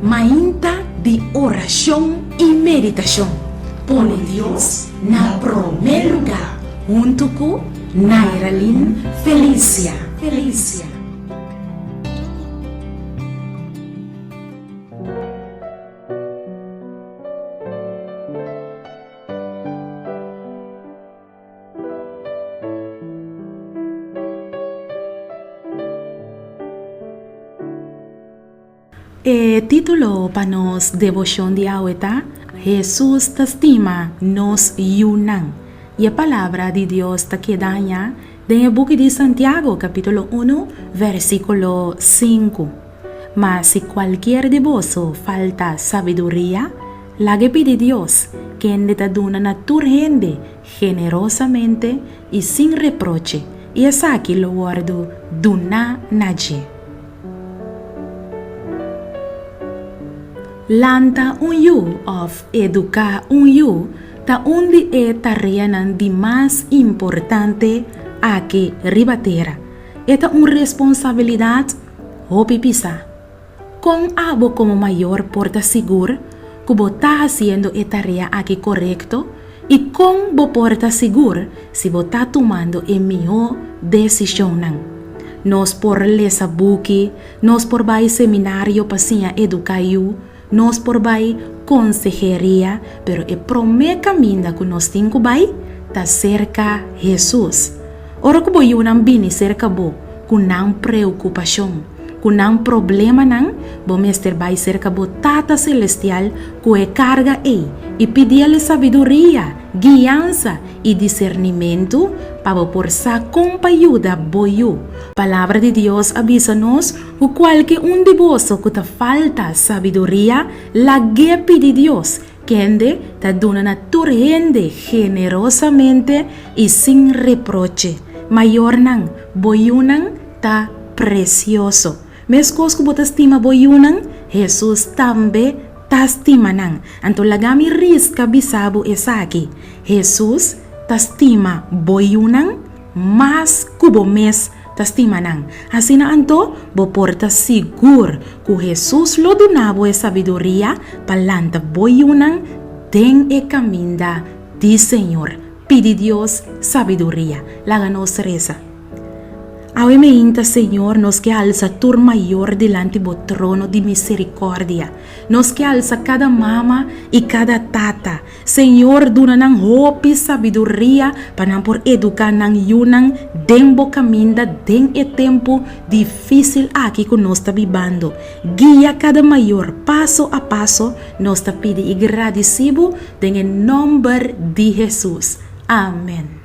Mainta di orashon i meditashon. Pone Dios na promé lugá huntu ku Nairalyn Felicia. Felicia. E título pa nos deboshon di awe ta, Hesus ta stima nos yunan. I e Palabra di Dios ta keda hañá den e buki di Santiago, kapítulo unu, versíkulo sinku. Ma si kualkier di boso falta sabiduria, lag'e pidi Dios, kende ta duna na tur hende generosamente i sin reproche, i esaki lo wòrdu duná na dje. Lanta un yu òf eduká un yu ta un di e tareanan di mas importante aki riba tera. E ta un responsabilidat hopi pisá. Kon abo komo mayor por ta sigur ku bo ta hasiendo e tarea aki korekto i kon bo por ta sigur si bo ta tumando e mihó desishonnan? Nos por lesa buki, nos por bai seminario pa siña eduká yu, nos por bai konseheria, pero e promé kaminda ku nos tin ku bai ta serka Hesus. Ora ku bo yunan bini serka bo ku nan preokupashon, ku nan problemanan, bo mester bai serka bo Tata Selestial ku e karga ei i pidi El sabiduria, guiansa i disernimentu pa bo por sa kon pa yuda bo yu. Palabra di Dios a bisa nos ku kualke un di boso ku ta falta sabiduria, lag'é pidi Dios, kende ta duna na tur hende generosamente i sin reproche. Mayornan, bo yunan ta presioso. Meskos ku bo ta stima bo yunan, Hesus tambe ta stima nan. Anto laga mi riska bisa bo esaki, Hesus ta stima bo yunan mas ku bo mes ta stima nan. Asina anto, bo por ta sigur ku Hesus lo duna bo e sabiduria pa lanta bo yunan den e kaminda di Señor. Pidi Dios sabiduria. Laga nos resa. Awe meinta, Señor, nos ke alsa tur mayor dilanti bo trono di misericordia. Nos ke alsa kada mama i kada tata. Señor, duna nan hopi sabiduria pa nan por eduká nan yunan den bo kaminda den e tempu difísil aki ku nos ta bibando. Guia kada mayor paso a paso, nos ta pidi i gradisí bo den e nòmber di Hesus. Amen.